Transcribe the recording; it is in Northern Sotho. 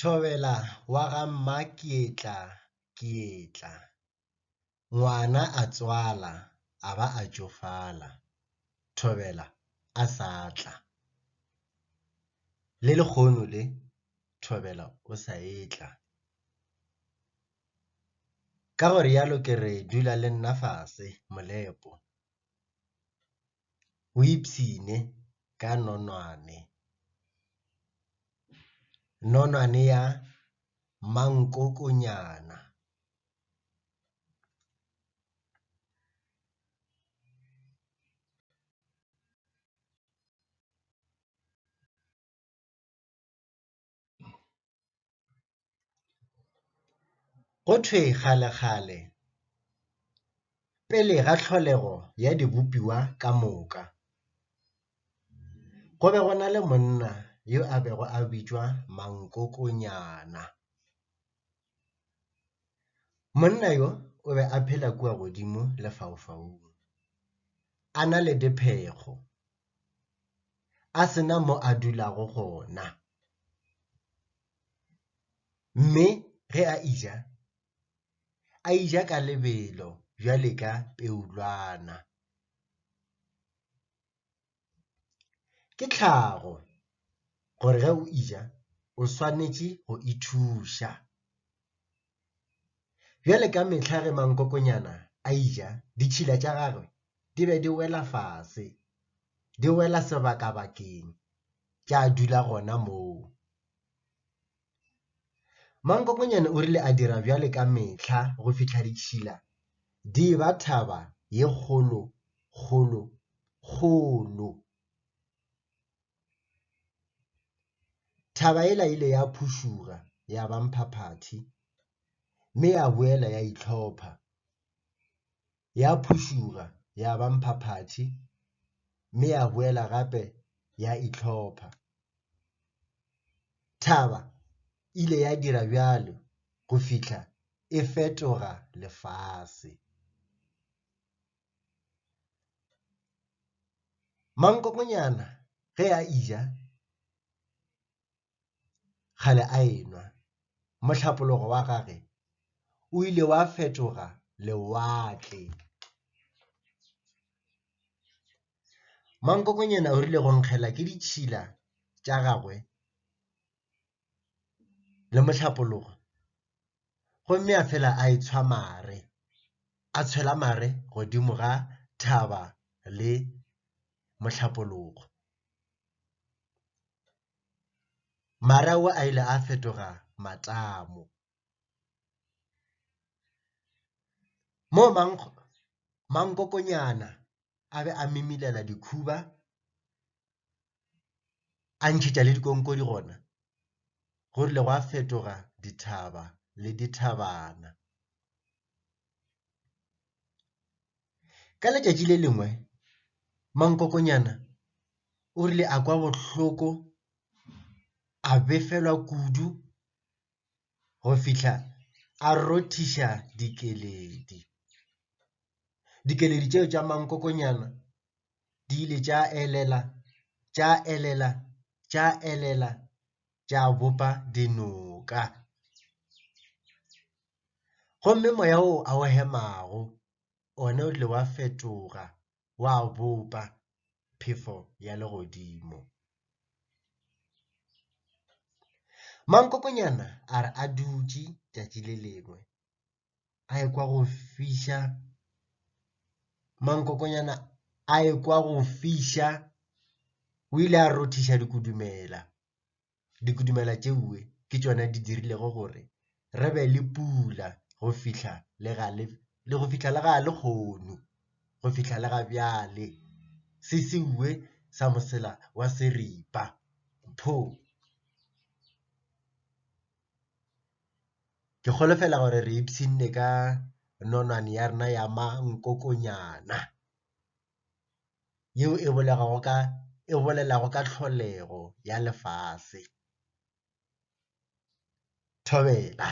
Thobela wa ga Mmakietla Kietla, ngwana a tswala a ba a tšofala, Thobela a sa tla. Le lekgono le Thobela o sa etla. Ka go realo ke re dula le nna fase Molepo, o ipshine ka nonwane. Nonwane ya Mankokonyana. Go thwe kgalekgale, pele ga tlholego ya dibopiwa ka moka, go be go na le monna yo a bego a bitšwa Mankokonyana. Monna yo o be a phela kua godimo lefaufaung, a na le diphego, a se na mo a dulago gona. Mme ge a eja, a eja ka lebelo bjale ka peulwana. Ke tlhago gore ge o eja o swanetše go ithuša. Bjale ka mehla ge Mankokonyana a eja, ditšhila tša gagwe di be di wela fase, di wela sebakabakeng, tša dula gona moo. Mankokonyane o rile a dira bjale ka mehla go fihla ditšhila di eba thaba ye kgolo, kgolo, kgolo. Thaba yela ile ya phušuga ya ba mphaphathi mme ya boela ya itlhopha. Ya phušuga ya ba mphaphathi mme ya boela gape ya itlhopha. Thaba ile ya dira bjalo go fihla e fetoga lefase. Mankokonyana ge a eja kgale a enwa, mohlapologo wa gage o ile wa fetoga lewatle. Mankokonyana o rile go nkgela ke ditšhila tša gagwe le mohlapologo gomme a fela a etshwa mare, a tshwela mare godimo ga thaba le mohlapologo. Mare ao a ile a fetoga matamo. Mo mankokonyana a be a mimilela dikhuba, a ntšhetša le dikonkodi gona, go rile gwa fetoga dithaba le dithabana. Ka letšatši le lengwe Mankokonyana o rile a kwa bohloko, a befelwa kudu go fihla a rothiša dikeledi. Dikeledi tšeo tša Mankokonyana di ile tša elela, tša elela, tša elela, tša bopa dinoka. Gomme moya wo a o hemago ona o ile wa fetoga wa bopa phefo ya legodimo. Mankokonyana a re a dutše tšatši le lengwe a ekwa go fiša, Mankokonyana a ekwa go fiša, o ile a rothiša dikudumela. Dikudumela tšeue ke tšona di dirilego gore re be le pula go fihla le ga le go fihla le ga lekgono, go fihla le ga bjale. Se seuwe sa mosela wa seripa. Pho! Ke kgolofela gore re ipshinne ka nonwane ya rena ya Mankokonyana yeo e bolelago ka e bolelago ka tlholego ya lefase. Thobela.